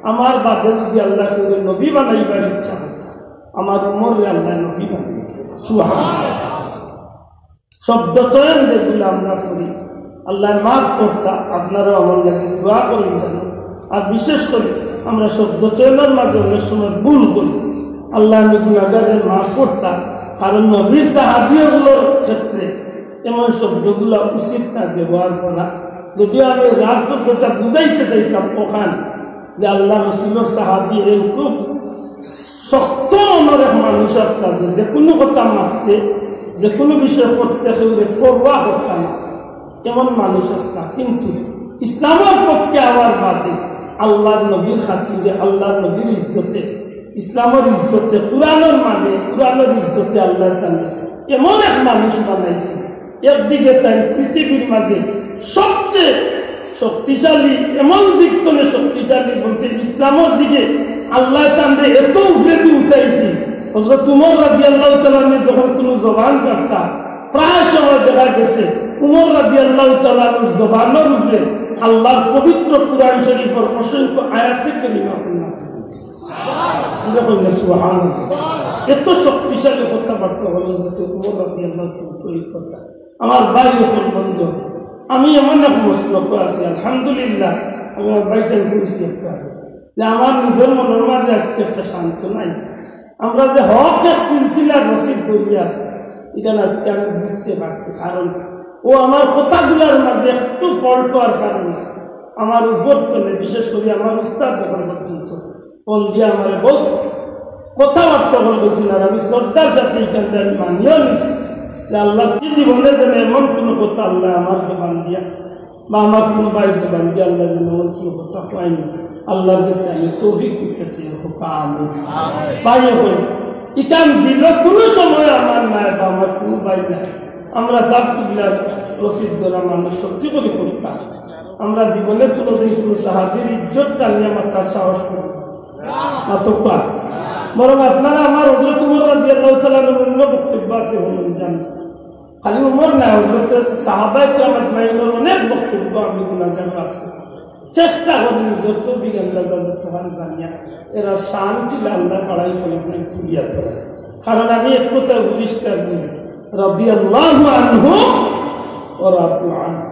"আমার বাদে যদি আল্লাহ কেউরে নবী বানাইবার ইচ্ছা হয়, আমার উমররে আল্লাহ নবী বানাইবা।" সুবহানাল্লাহ। শব্দ চয়ন যেগুলা আমরা করি, আল্লাহ মাফ করতা, আপনারাও আমার লাগি দোয়া করইন যেন। আর বিশেষ করি আমরা শব্দ চয়নের মাঝে অনেক সময় ভুল করি, আল্লাহ আমি গুনাহগাররে মাফ করতা, কারণ নবীর সাহাবী অকলর ক্ষেত্রে এমন শব্দগুলা উচিত না ব্যবহার করা। যদিও আমি রাগ শব্দটা বুঝাইতে চাইছিলাম অখান যে আল্লাহ রসুলর সাহাবী এরকম শক্ত মনর এক মানুষ আছলা যে, যে কোনো কথা মাততে যে কোনো বিষয়ে পড়তে কেউরে পরোয়া করতা না, এমন মানুষ আছলা। কিন্তু ইসলামর পক্ষে আওয়ার বাদে আল্লাহর নবীর খাতিরে, আল্লাহর নবীর ইজ্জতে, ইসলামর ইজ্জতে, কোরআনর মানে, কোরআনর ইজ্জতে আল্লাহ তাআলা এমন এক মানুষ বানাইছে। একদিকে তাইন পৃথিবীর মাঝে সবচেয়ে শক্তিশালী, এমন দিক তনে শক্তিশালী বলতে ইসলামর দিকে আল্লাহ তাআলা এত উপরেদি উঠাইছে। হযরত উমর রাদিয়াল্লাহু তাআলা আনহু যখন কোনো জবান ছাড়তা, প্রায় সময় দেখা গেছে উমর রাদিয়াল্লাহু তাআলা আনহুর জবানর উপরে আল্লাহর পবিত্র কোরআন শরীফর অসংখ্য আয়াতে কারিমা নাযিল অইছে। আমরা বলি না সুবহানাল্লাহ। এত শক্তিশালী কথাবার্তা বলে হযরত উমর রাদিয়াল্লাহু তাআলা আনহু। আমার ভাই অকল, বন্ধু, আমি এমন এক মসলকো আছি, আলহামদুলিল্লাহ, আমি আমার ভাইটারে কইছি একটু আগে, যে আমার নিজর মনর মাঝে আজকে একটা সান্ত্বনা আইছে। আমরা যে হক এক সিলসিলার রশিদ ধরিয়া আছি, ইখান আজকে আমি বুঝতে পারছি। কারণ ও আমার কথাগুলার মাঝে একটু ফল্ট অওয়ার কারণে আমার উপর তনে, বিশেষ করি আমার উস্তাদ অকল পর্যন্ত ফোন দিয়া আমারে বউত কথাবার্তা অকল কইছইন, আর আমি শ্রদ্ধার সাথে ইখানরে আমি মানিও নিছি যে আল্লাহ কি জীবনে যেন এমন কোনো কথা আল্লাহ আমার জবান দিয়া বা আমার কোনো ভাইর জবান দিয়া আল্লাহ যেন এমন কোনো কথা কওয়াইন না। আল্লাহর কাছে আমি তৌফিক ভিক্ষা চাই, হোক আমিন। ভাই অকল, ইখান দিল কোনো সময় আমার নাই বা আমার কোনো ভাই নাই। আমরা সাব কিবলার রশিদ ধরা মানুষ, সত্যি করি করি না। আমরা জীবনে কোনোদিন কোনো সাহাবীর ইজ্জত টানিয়া মাতার সাহস করি না। মাতউক্কা। বরং আপনারা আমার হযরত উমর রাদিয়াল্লাহু তাআলা আনহুর অন্য বক্তব্য আছে, হুনইন জান। খালি উমর না, হযরত সাহাবায়ে কেরাম আজমাইনর অনেক বক্তব্য আমি গুনাগার আছি। চেষ্টা করি যত বিজ্ঞান দাদা যত পারি জানিয়া এরার শান কিলা আল্লাহ বাড়াইছে না তুলিয়া ধরে। কারণ আমি এক কথা পরিষ্কার বুঝি, রাদিয়াল্লাহু আনহু ওয়া রাদু আনহু।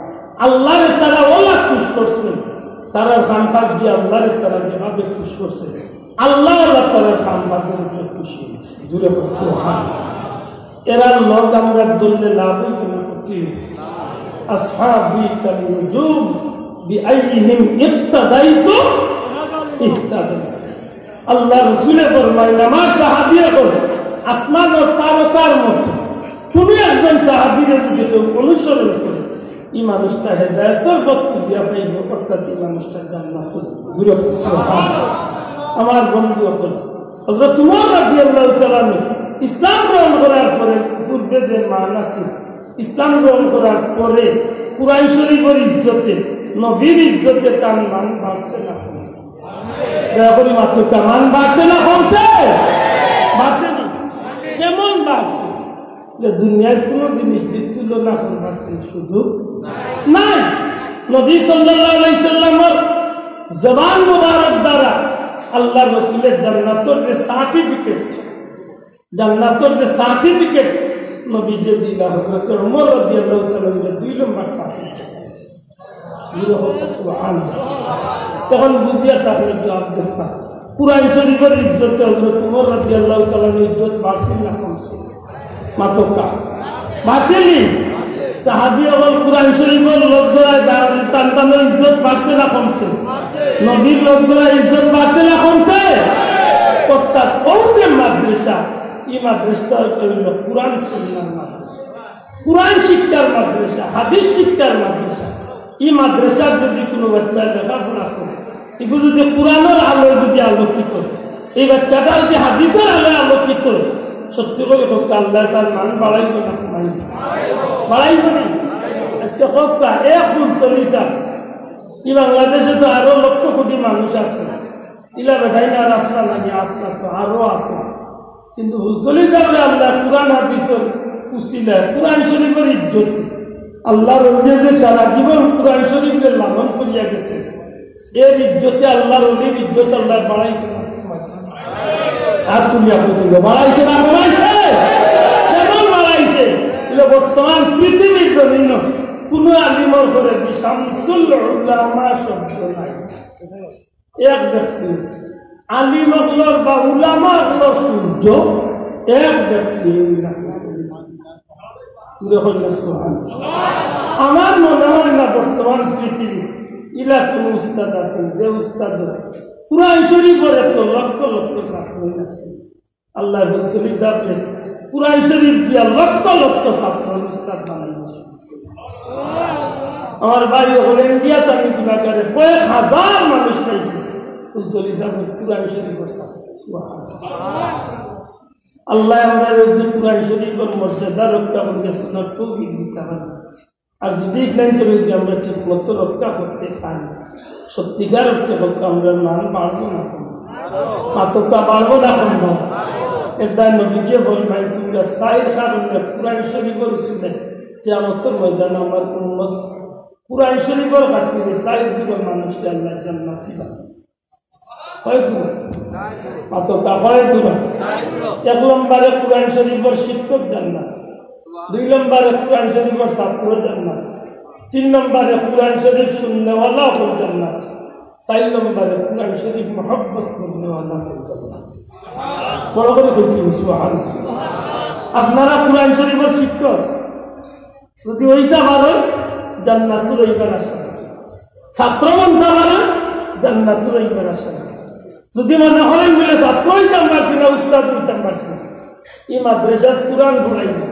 আল্লাহরে তারা অলা খুশ করছে, তারার কাম-কাজ দিয়া আল্লাহরে তারা যেভাবে খুশ করছে, আল্লাহ, আল্লাহ তারার কাম-কাজর উপরে খুশি অইছে। জোরে বলুন, সুবহানাল্লাহ। এরার লগ আমরা ধরলে লাভ অইবো না ক্ষতি অইবো? আসহাবি কান নুজুম বিআইয়িহিম ইক্তাদাইতু ইহতাদাইতু। আল্লাহর রসুলে ফরমাইন, আমার সাহাবী অকল আসমানর তারকার মতো। কোনো একজন সাহাবীরে যদি কেউ অনুসরণ করে, ই মানুষটা হেদায়েতর পথ খুঁজিয়া পাইবো, অর্থাৎ ই মানুষটা জান্নাত। জোরে বলুন, সুবহানাল্লাহ। আমার বন্ধু অকল, হযরত উমর রাদিয়াল্লাহু তাআলা আনহু ইসলাম গ্রহণ করার পরে, পূর্বে যে মান আছিল, ইসলাম গ্রহণ করার পরে কোরআন শরীফর ইজ্জতে, নবীর ইজ্জতে তান মান বাড়ছে না কমছে? দয়া করি মাতউক্কা, মান বাড়ছে না কমছে? বাড়ছে না। কেমন বাড়ছে? যে দুনিয়ার কোনো জিনিস দিয়ে তুলনা করবার কোনো সুযোগ নাই। নবী সাল্লাল্লাহু আলাইহি সাল্লামর জবান মোবারক দ্বারা আল্লাহর রসুলের জান্নাতর যে সার্টিফিকেট, জান্নাতর যে সার্টিফিকেট নবীজি দিলা, হযরত ওমর রাদিয়াল্লাহু তাআলা আনহু দুই নম্বর সার্টিফিকেট। জোরে হোক সুবহানাল্লাহ। তখন বুঝিয়া তাহলে জবাব দেবা, কোরআন শরীফর ইজ্জতে হযরত ওমর রাদিয়াল্লাহু তাআলা আনহুর ইজ্জত বাড়ছিল না কমছিল? মাতউক্কা। বাড়ছিল নি? সাহাবী অকল কোরআন শরীফর লগ ধরায় তান তানর ইজ্জত বাড়ছে না কমছে? নবীর লগ ধরায় ইজ্জত বাড়ছে না কমছে? অর্থাৎ অউ যে মাদ্রাসা, ই মাদ্রাসাটা অইলো কোরআন সুন্নাহর মাদ্রাসা, কোরআন শিক্ষার মাদ্রাসা, হাদিস শিক্ষার মাদ্রাসা। ই মাদ্রাসার যদি কোনো বাচ্চায় লেখাপড়া করে, ইগু যদি কোরআনর আলোয় যদি আলোকিত, ই বাচ্চাটা যদি হাদিসর আলোয় আলোকিত, সত্যি করি কউক্কা, আল্লায় তার মান বাড়াইবো না কমাইবো? বাড়াইবো নি? আজকে কউক্কা, এক ফুলতলি ছাড়া ই বাংলাদেশে তো আরো লক্ষ কোটি মানুষ আছে, ইলা বেটাইন আর আছলা নানি? আছলা তো, আরো আছে। কিন্তু ফুলতলি ছাবরে আল্লায় কোরআন হাদিসর উসিলায়, কোরআন শরীফর ইজ্জতে, আল্লাহর ওলিয়ে যে সারা জীবন কোরআন শরীফরে লালন করিয়া গেছে, এর ইজ্জতে, আল্লাহর ওলির ইজ্জত আল্লায় বাড়াইছে না কমাইছে? হাত তুলিয়া কইতে হবে, বাড়াইছে না কমাইছে? কেমন বাড়াইছে? ইলা বর্তমান পৃথিবীর জমিনো কোনো আলিমর ঘরে শামসুল উলামা শব্দ নাই। এক ব্যক্তি, আলিম অকলর বা উলামা অকলর সূর্য এক ব্যক্তি। জোরে কইন না সুবহানাল্লাহ। আমার মনে হয় না বর্তমান পৃথিবী ইলা কোন উস্তাদ আছে যে উস্তাদ কোরআন শরীফর এত লক্ষ লক্ষ ছাত্র আছে। আল্লায় ফুলতলি ছাবরে কোরআন শরীফ দিয়া লক্ষ লক্ষ ছাত্র উস্তাদ বানাইছে। আমার ভাই অকল ইন্ডিয়াত আমি গুণাগারে কয়েক হাজার মানুষ পাইছি। ফুলতলি সাহেব কোরআন শরীফর ছাত্র। সুবহানাল্লাহ। আল্লাহ আমরা যদি কোরআন শরীফর মর্যাদা রক্ষা করতে শোনার তৌফিক দিতে পারে। আর যদি ইসলাম যদি আমরা ঠিক মতো রক্ষা করতে পারি, সত্যিকার অর্থে হোক আমরা মান বাড়বো না কমবো? মাতকা বাড়বো না কমবো? এর দায় নবীকে বলবেন, তোমরা চাইর কারণে কোরআন শরীফর উসিলে কিয়ামতের ময়দানে আমার উম্মত কোরআন শরীফর খাতিরে চাইর যুগর মানুষকে আল্লাহ জান্নাতি বানাবে। কয় গুণ? মাতকা কয় গুণ? এক নম্বরে কোরআন শরীফর শিক্ষক জান্নাত, দুই নম্বরে কোরআন শরীফর ছাত্র জান্নাত, তিন নম্বরে কোরআন শরীফ শুননেওয়ালা অকল জান্নাত, চাইর নম্বরে কোরআন শরীফ মহব্বত করনেওয়ালা অকল জান্নাত। বড় করি কইছি, সুবহানাল্লাহ। আপনারা কোরআন শরীফর শিক্ষক যদি অইতা পারো, জান্নাতুল অইবার আশা। ছাত্র বনতা পারো, জান্নাতুল অইবার আশা। যদি মনে করেন বলে ছাত্র অইতাম পারছি না, উস্তাদ অইতাম পারছি না, ই মাদ্রাসাত কোরআন পড়াই না,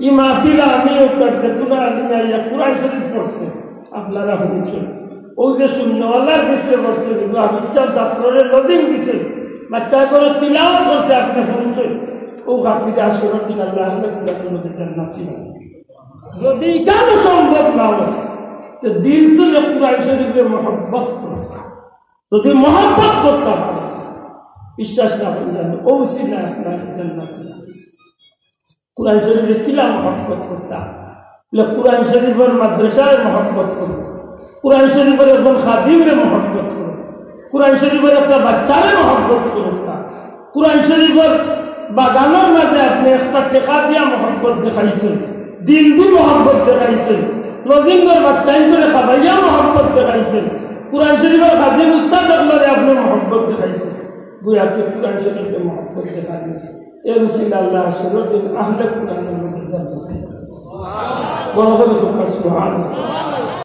ই মাহফিলে আমি উত্তর দেখুন না, আমি আইয়া কোরআন শরীফ পড়ছি, আপনারা শুনছেন। ও যে শুননেওয়ালার ভিতরে বসে, যেগুলো আবিচ্ছা ছাত্ররে লজিং দিছে, বাচ্চা করে তিলাওয়াত করছে, আপনি শুনছেন। ও খাতিরে আসরের দিন আল্লাহ আহলে কোরআনের মধ্যে জান্নাতি হবে। যদি ইখান সম্ভব না হয়, তো দিল তুলে কোরআন শরীফে মহব্বত করো। যদি মহব্বত করতে হয়, বিশ্বাস না করলে আমি ঔসি না আপনার জান্নাতি। কোরআন শরীফে কিলা মহব্বত করতাম? বলে, কোরআন শরীফর মাদ্রাসারে মহব্বত করো, কোরআন শরীফর একজন খাদিমরে মহব্বত করো, কোরআন শরীফর একটা বাচ্চারে মহব্বত করো। কোরআন শরীফর বাগানর মাঝে আপনি একটা টেকা দিয়া মহব্বত দেখাইছেন, দিল দি মহব্বত দেখাইছেন, লজিংর বাচ্চাইন্তরে খাবাইয়া মহব্বত দেখাইছেন, কোরআন শরীফর খাদিম উস্তাদ অকলরে আপনি মহব্বত দেখাইছেন, দুই হাতে কোরআন শরীফে মহব্বত দেখা দিয়েছে। এর উসিলে আল্লাহ আসরের দিন আহলে কোরআনের মধ্যে জান্নাতি। বড় বড় কথা, সুবহানাল্লাহ।